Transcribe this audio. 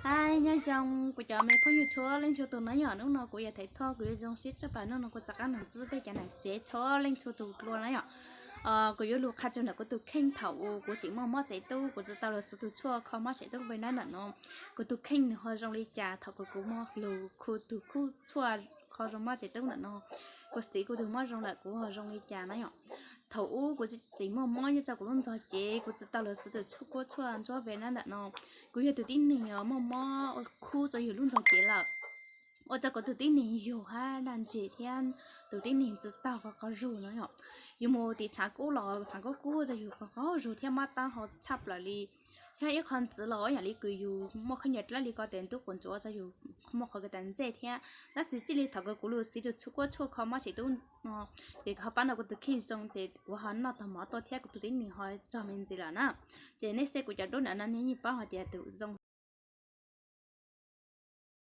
Hi, nyob zoo kuv cov me phooj ywg txhua leej txhua tus na yom. Hnub no kuv yog Thaiv Thoj, kuv yuav zoo siab tshaj plaws hnub no kuv rov qab los ntsib peb cov nam txiv txhua leej txhua tus dua na yom. Kuv yuav lug qha tso ntawm kuv tus kheej thaum uas kuv tseem muaj mob tsev tub, kuv tsi tau lug siv tus tshuaj kho mob tsev tub npe nab ntawm no. Kuv tus kheej nws ho zoo li cas thaum kuv muaj lug khu tus khub tshuaj kho zoo mob tsev tub ntawm no, kuv siv kuv tus mob zoo lawm kuv ho zoo li cas na yom. Thaum ub kuv tseem muaj mob nyob rau kuv lub ntxog cev, kuv tsi tau lug siv tus tshuaj kuab tshuaj ntsuab npe nab ntawm no. Kuv yog tus tib neeg muaj mob khub rau yus lub ntxog cev lawm, ua rau kuv tus tib neeg yug hab daj ntseg thiab tus tib neeg tsi tau qhov qhov zug no yom. Yus mus tim txhav kub los txhav kub kub rau yus qhov qhov zug thiab mob taub hau tshaj plaws li. Thiab ib qho ntxiv los ib yam li kws yus muaj khaub ncaws dlawb li ko tes ntub quas ntsuav rau yus muaj qhov kws tas ntsej thiab. Tab sis txij li thaum kws kuv lug siv tus tshuaj kuab tshuaj kho mob tsev tub no, ces ho pab tau kuv tus kheej zoo ces kuv ho noj tau mov tuaj thiab kuv tus tib neeg ho tsog me ntsis lawm na. Ces nej saib kuv cov duab ntawm no nej yeej paub hais tias tus zoo